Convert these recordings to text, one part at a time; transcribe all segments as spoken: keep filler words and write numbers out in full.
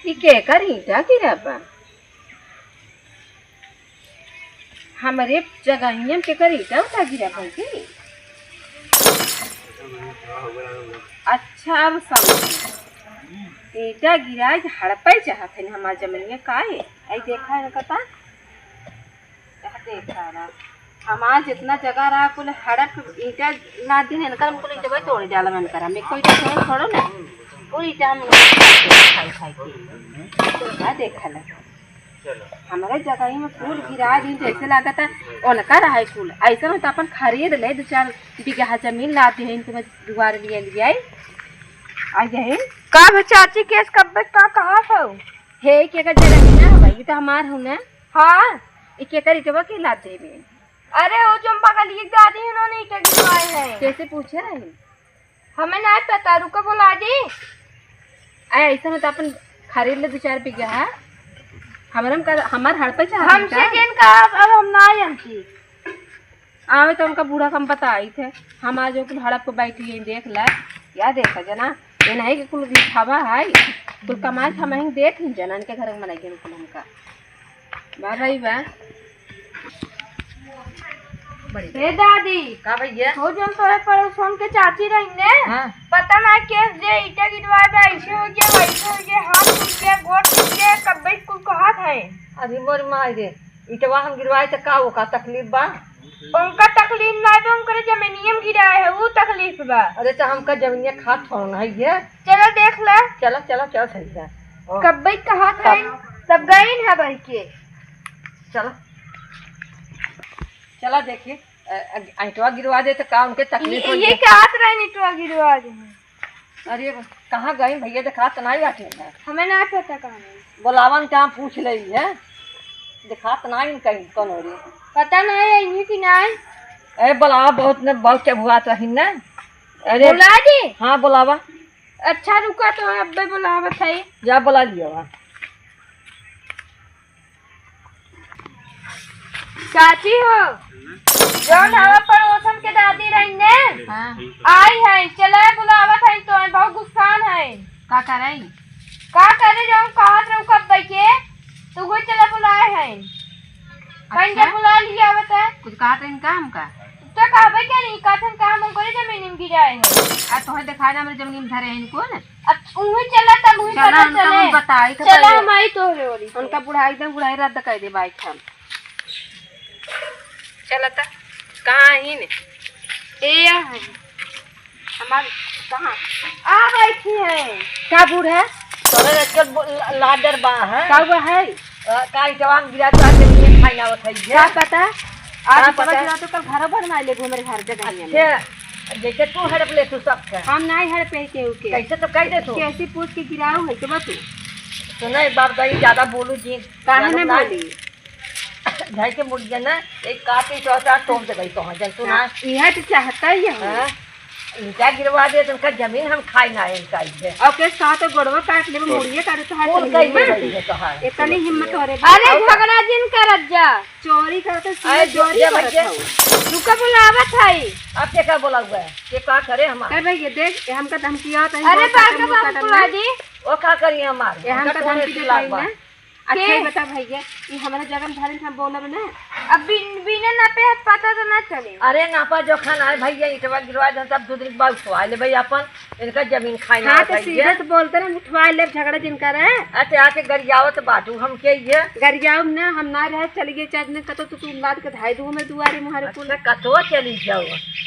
ई केकर ईंटा गिरा बा? हमरे जगहिया में केकर ईंटा उठा गिरा बा की? अच्छा, अब समझ। ईंटा गिरा के हड़पै चाहत है हमार जमीनिया काहे? आई देखा है कता? यह देखा ना, हमार जितना जगह रहा, कुल हड़प ईंटा लाद दिन, इनकर हम कुल ईंटवा तोड़ डाला मन करा। मैं कोई ईंटा छोड़ो ना, कुल ईंटा हम लोग खाई खाई के। यह देखा ना, हमारे जगह ही में कुल गिरा दिन, जैसे लागत है उनका रहा है कुल। ऐसा में तो अपन खरीद ले, दो चार बीघा जमीन लाद दे, इनके बाद दुआर लिए लिए आई। आ यही का भे चाची, केस कब्बे का कहा था? हे, के का जगह ही ना हो भाई, ये तो हमार हो ना। हाँ। ई केकर ईंटवा के लाद देबे? अरे, वो जो हम बगलिए के दादी है, उन्होंने ईंटा गिरवाए हैं। कैसे पूछे रहे? हमें ना पता, रुको, बुला दी। अरे, ऐसा में तो अपन खरीद ले दो चार बीघा है। हमरम का, हमार हड़पे चाहत हमसे का? जिन का, अब, अब हम ना आई हमसे। आवे तो उनका बूढ़ा कम बताई थे। हम आज ओके भाड़ा पे बैठी है, देख ला। या देखा जना, ये नहीं कि कुल दिखावा है, कुल कमाई खमाई देख ही जना, इनके घर में नहीं कुल हमका। बा भाई बा। हे दादी। का भैया? हो जौन तोरे पड़ोसन के चाची रही ने, हाँ। पता ना केस जे ईटा गिरवा दे, ऐसे हो गया, वैसे हो गया, हाथ टूट गया, गोड़ टूट गया, कब्बे कुल कहत है। अरे मोर माई रे, ईटवा हम गिरवाए त का ओका तकलीफ बा? उनका तकलीफ ना बा, उनकरे जमीनियम गिराए है, ऊ तकलीफ बा। अरे त हमका जमीनिया खात थोड़ा ना है ये। चलो देख ले। चलो, चलो, चलो, सही है। ओ। कब्बे कहत है, तब गइन है भाई के। चलो। चलो देखिए, अ, अ, ईंटवा गिरवा दे त का उनके तकलीफ ये, हो ये जाए? का हाथ रहे ईंटवा गिरवा दे? अरे, कहाँ गई भैया, देखात नहीं बाटे ना। हमें ना पता कहाँ गई। बोलावन कहाँ पूछ ले है, देखात नहीं कहीं कौन हो रही। पता नहीं है इन्हीं की नहीं। अरे बोलावा, बहुत ने बहुत के बुआत रही ना। अरे बुला दे। हाँ बोलावा। अच्छा रुका तो अब्बे बोलावत है। जा बोला लिया। चाची हो, जौन हवा पड़ोसन के दादी रही ने, हाँ। आई है, चले बुलावत है तो बहुत गुस्सान है। का करे? का करे, जौन कहत रहू कब के, तो वो चले बुलाए है। कहीं अच्छा। के बुला लिया आवत है। कुछ कहत रही का हमका? तो कहबे करी, कहत हम काम करे जमीन में गिराए है। आ तोहे देखा ना हमरे जमीन में धरे हैं कौन? अब उही चला, तब उही चला, पता उनका चले। हम बताई थे चला, पहले। हम आई तोहरे ओरी से। उनका बुढ़ाई दे, बुढ़ाई रद्द कर दे बाइक हम। चला त, कहाँ ही ने? ए, यहाँ है। हमार, कहाँ? आ बैठी है। का बूढ़ा? तोरे आजकल बो-, ला-, लाडर बा, हैं? का हुआ है? अ, का ई जवान गिरा तो आज जमीन खाई ना आवत है ये। का पता? आज का पता? गिरा तो कल घर बनवा ले, हमरे घर जगह में। अच्छा, जैसे तू हड़प ले तू सबके। हम नहीं हड़पे केहू के। कैसे तो कह दे तू। कैसे पूछ के गिराऊ है, तो बतू। सुना, एक बात बताई, ज्यादा बोलू जी। काहे जानू ना ना? बोली? भाई के मुड़िया ना, एक काटी तो चार तोम दे गई तो, जन तू ना। हाँ, यह तो चाहता ही है। हाँ? इनका गिरवा दे, तो उनका जमीन हम खाई ना, इनका इधर। और के साथ गोड़वा काट लेबे, मुड़िया काटे तो हाथ कौन कहीं में। गई है तो, हाँ। इतनी हिम्मत हो रे। अरे, झगड़ा जिन करत जा। चोरी करत है, अरे, चोरी जब करत है। रुका, बुलावत है। अब के का बोला हुआ है? के का करे हमार? कर भैया, देख, ये हमका धमकी आवत है, अरे, बहुत बार का मुंह बाबू काटल बुला है। दी। वो का करी हमार? ये हमका हमका धमकी थोड़े देत है लाग बा। ना। अच्छा, के? ये बता भैया, ये हमारा जगह में धरे हम बोलब ना। अब बिन-, बिना नापे पता तो ना चले। अरे, नापा जोखा ना है भैया, ईटवा गिरवा दे, तब दो दिन के बाद उठवा ले भाई अपन। इनका जमीन खाई ना हाँ, तो भैया। सीधे से बोलते रहे, उठवा ले, झगड़ा जिनका रहे। अच्छा, आके गरियावत बाटू, हम के ये? गरियाव ना, हम ना रहे, चली गई चार दिन, कतो तो तू लाद के धाई दू, हमें दुआरे मुहारे कुल। अच्छा, कतो चली जाओ।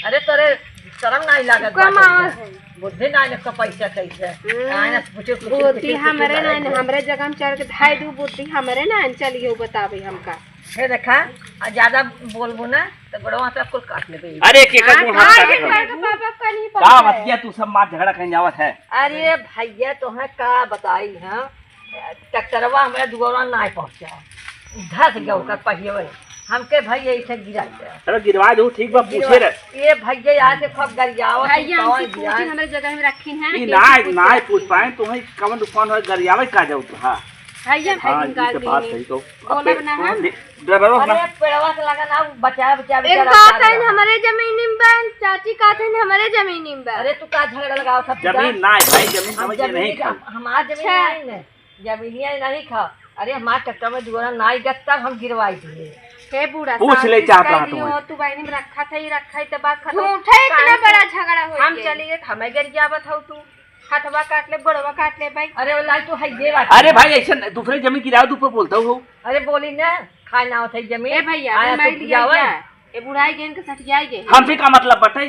अरे, तोरे शर्म नहीं लागत बाटे। है। बुद्धि ना, इनका पैसा कैसे? हम्म। आए ना, पूछे, पूछे, बुद्धि पूछे, हमरे पूछे, ना, पूछे। हमरे जगह में चढ़ के धाई दू, बुद्धि हमरे ना, चलिए बतावे हमका। हे देखा, आ ज्यादा बोलबो ना, तो गोड़वा पे कुल काट लेबे। अरे, के का हाँ, मुंह हाथ हाँ, काट ये लेबे। पापा, पापा का नहीं का पता है। बतिया तू सब मार झगड़ा कहीं जावत है? अरे भैया, तोहे का बताई हम, ट्रैक्टरवा हमरे दुआरा ना पहुंचा, धस गया ओकर पहियवे। हमके भाई यही से गिरा गया। अरे गिरवा दो, ठीक बा, पूछे रहे। ये भैया यहाँ से खूब गरियावत है, भैया, हमसे कौन पूछी, गिरा? हमरे जगह में रखी हैं, ई कैसे ना, पूछ ना रखी पूछ हैं? पाए, तुम्हें कवन दुकान है, गरियावे का जाऊ तो, हाँ। भैया, हाँ, भाई, ये तो बात सही तो। बोलब ना हम। ड्राइवर अरे, ना। पेड़वा से लगा ना, बचाया, बचाया, एक बेचारा कहत है, हमारे जमीनी में बा, चाची कहत है, हमारे जमीनी में बा। अरे, तू का झगड़ा लगाओ सब जमीन ना है भाई, जमीन हम समझ के जमीन नहीं का, खाओ। हमार जमीन अच्छा। नहीं है। जमीनिया नहीं खा। अरे, हमार ट्रैक्टर में दुआरा ना आई गत तब हम गिरवाई दिए। हे बूढ़ा, पूछ ले शांति से चाहत कह रहा दियो, तुम्हें। तू बहिनी में रखा था, ही रखा है, तो बात खत्म। झूठा इतना काहे से बड़ा झगड़ा हो हम गया? चली गए, हमें गरियावत हो तू। हथवा काट ले, गोड़वा काट ले भाई। अरे, वो लाई तू है ये बात। अरे भाई, ऐसे न-, दूसरे जमीन गिराओ, तू ऊपर बोलता हो। अरे, बोली ना, खाए ना होता है जमीन। ए भैया, आया अरे तो माई लिया जाओ। गया। ए बुढ़ाई गेन के सठियाई गए। हमसे का मतलब बटे?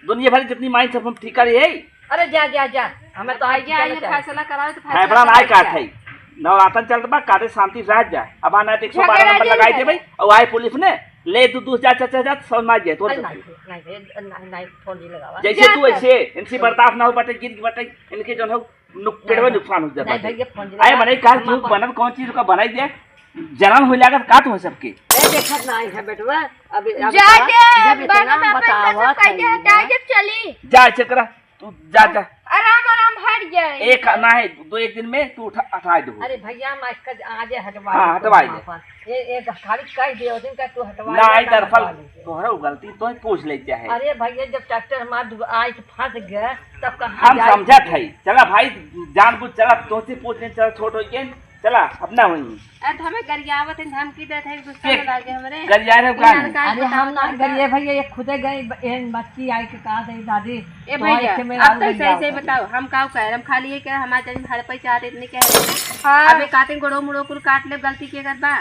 दुनिया भर जितनी माइन सब हम ठिका लिए है। अरे जा, जा, जा, हमें तो आज भैया, ठिका ये ना चाहे। फैसला कराओ तो फैसला फैसला ना कराओ काट क्या? है। नवरातन चलत बा, काटे शांति से रह जा। अब आना तो एक सौ बारह झगड़ा नंबर जे लगाई है। देबे, और आए पुलिस ने, ले तू दूस जा, चाचा जा, समझ मार जाए, तोर अरे चलते। नहीं, नहीं, नहीं, नहीं, नहीं, फोन नहीं लगावा। जैसे जा तू तो। ऐसे, इनसे बर्दाश्त ना हो बटे, गिर बटे, इनके जो हो, नुक-, पेटवा नहीं, नुकसान हो जाता नहीं है। भैया, फोन आए लगावा। मने कहा हम झूठ अपन बनल, कौन चीज का बनाई दे, जलन हो लागत का तो है सबके। ए, देखत नहीं है बेटवा, अभी, अभी जा तो दे, जब इतना बना बना बतावत सब कह दे, है हटा ना। जब चली। जा, ऐसे करा, तू जा, जा। आराम, आराम हट जाए। एक, ना है, दो एक दिन में तू उठा, हटा दो। अरे भैया, हम आज का, आज हटवा हाँ, दे हटवा तू दे। अपन। ये, ये खाली कह दे, उस दिन का तू हटवा ना, दे, आई ना दरअसल हटवा दे। तोहरा गलती तो ही पूछ ले चाहे। अरे भैया, जब ट्रैक्टर हमार दु-, आज फंस गया, तब कहाँ हम जाए? समझत है। चला भाई, जानबूझ चला, तोहसे पूछ ले, चला छोट हो के, चला, अपना वहीं। अरे तो हमें गरियावत है, धमकी देत है, गुस्सा के में लागे हमरे। गरिया रहे इन्हन काहे? का अरे हम बताओ ना तो गरिए भैया, ये खुदे गए, ब-, एहन बच्ची आई के कहा दे दादी, ए तो भैया, एक में अब और तो सही सही गरियावत है। बताओ, हम का कह रहे, हम खाली ये कह रहे, हमारे जमीन हड़पई चाहते इतने कह रहे। हाँ। अबे कातिन गोड़ो मुड़ो कुल काट ले, गलती के कर बा?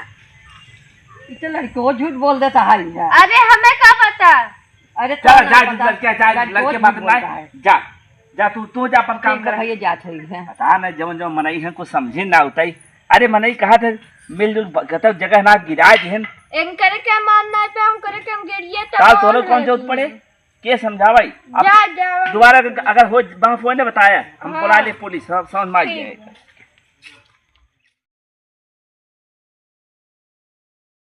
इतने लड़के वो झूठ बोल देता है ये। अरे हमें का पता? अरे चल, चल जा, ना तू बता, लड़के, जा, लड़के लड़के झूठ बात बोल ना रहा है। जा, जा तू, तू जा अपन काम ठीक है कर। भैया, जात है, हैं। पता ना, जवन, जवन मनई हैं, कुछ समझे ना होता ही। अरे मनई कहा थे, मिलजुल ब-, गतर जगह ना गिराए दिहन। इनकरे के मानना है पे, हम करे के हम गिरिए तो काल तोरे कौन कौन है जरूरत कि? पड़े? के समझावाई? अब जा, जा। दोबारा अगर, अगर हो, वहाँ फोन ने बताया, हम हाँ। बुला ले पुलिस, सब समझ में आ ठीक जाए। है।